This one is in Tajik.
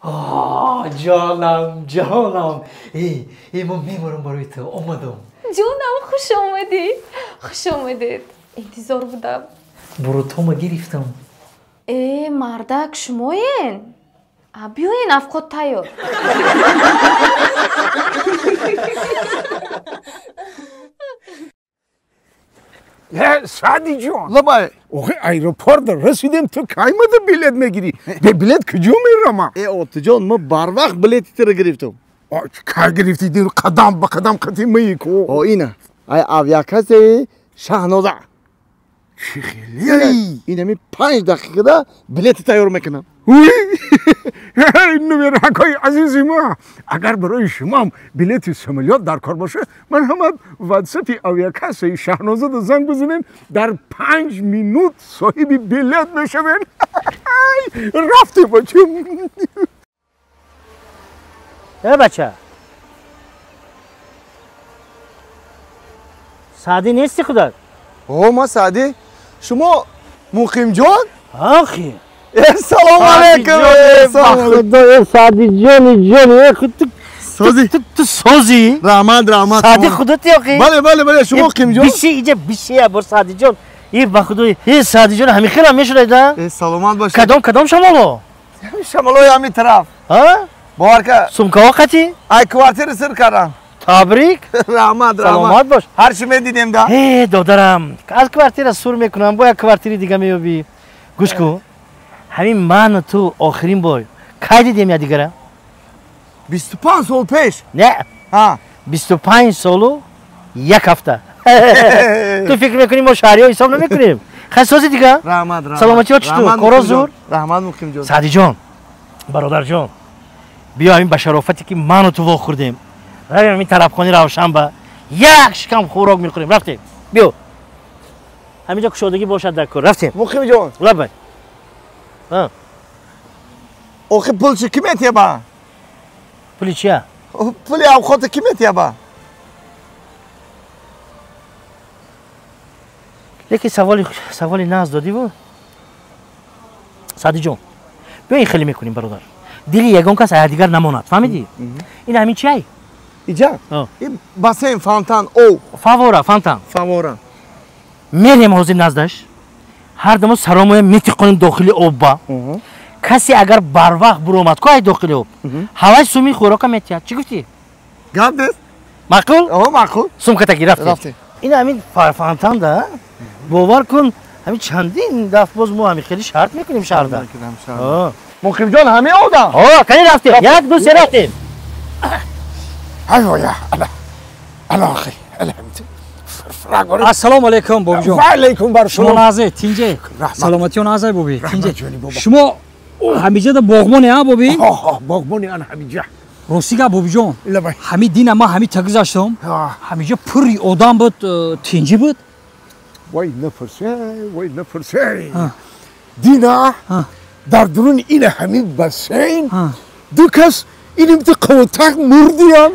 Ҷонам, ҷонам. Эй, ман меморам барои ту. Омадам. Ҷонам, хуш омадӣ. Хуш омадед. Интизор будам. Бурутома гирифтам. Э, мардак, шумоен? Биёен, авқот тайёр. Саъдиҷон, лабай, охи аэропорт расидем, ту кай мада билет мегирӣ? Бе билет куҷо мерама? Э, Отиҷон, ма барвақт билети туро гирифтам. Кай гирифтӣ? Қадам ба қадам қати маи ку. О, ина ай авиакассаи Шаҳноза. Чӣ хеле? Ин ҳами 5 дақиқада билети тайёр мекунам. Нумеракҳои азизи ма, агар барои шумоам билети самолёт дар кор бошад, ман ҳама ватсапи авиакассаи Шаҳнозада занг бизанем, дар 5 минут соҳиби билет мешавем. Рафтем, бачам. Э, бача, Саъдӣ нести худат? О, ма Саъдӣ. Шумо Муқимҷон? Охи. Салом алейкум. Худо, Саъдиҷони ҷони, худ ту созӣ? Ту созӣ? Раҳмат, раҳмат. Саъдӣ худати охи? Бале, бале, бале, шумо Муқимҷон? Биши, иҷа биши, я бор Саъдиҷон. Э, ба худо, э, Саъдиҷон, ҳамин хел ҳам мешудаида? Э, саломат бошед. Кадом, кадом шамоло? Шамолои ҳамин тараф. Ҳа? Бовар ка. Сумкаҳо қатӣ? Ай, квартира сир кардам. Табрик. Раҳмат, раҳмат. Саломат бош. Ҳар чӣ медидем да? Э, додарам, аз квартира сур мекунам, бо як квартири дига меёбӣ. Гӯш кун. Ҳамин ману ту охирин бор кай дидем якдигара? 25 сол пеш. Не. 25 солу як ҳафта. Ту фикр мекунӣ мо шаҳриҳо ҳисоб намекунем? Хай, сози дига? Раҳмат, раҳмат. Саломатиҳо чӣ ту? Коро зур? Раҳмат, Муқимҷон. Саъдиҷон, бародарҷон, биё ҳамин ба шарофате ки ману ту вохӯрдем, равем ҳамин тарабхони Равшанба, як шикам хӯрок мехӯрем. Рафтем, биё, ҳаминҷо кушодагӣ бошад дар кор. Рафтем. Муқимҷон. Лабай. Охи пул чӣ ки метиҳаба? Пули чия? Пули авқота ки метиҳаба? Лекин саволи нағз додиву, Саъдиҷон. Биё, ин хеле мекунем, бародар, дили ягон кас аядигар намонад, фаҳмидӣ? Ин ҳамин чиай? Иҷа бассейн, фонтан, ов. Фавора, фонтан. Фавора. Мерем ҳозир наздаш, ҳар дамо саромоя метиқонем дохили обба. Касе агар барвақт буромад ку ай дохили об, ҳавай суми хӯрока метиҳад. Чӣ гуфтӣ? Гап нест. Маъқул? Маъқул. Сумкатаги, рафтем. Ин ҳамин фонтан да, бовар кун, ҳамин чандин даф боз мо ҳамин хеле шарт мекунем шаҳрда. Муқимҷон, ҳамин одам. Кани, рафтем, як, ду, се, рафтем. Ассалому алайкум, бобиҷон. Ва алайкум бар шумо. Назе тинҷе, саломатиё назай, боби, тинҷе. Шумо ҳамиҷада боғбоне, а, боби? Боғбони ан ҳамиҷа. Рости гап, бобиҷон, ҳами дина ман ҳами та гузаштам, ҳамиҷа пурри одам буд, тинҷӣ буд. Вой, напурсе, вой, напурсе. Дина дар дуруни ина ҳамин бассейн ду кас инимти қавотак мурдиям.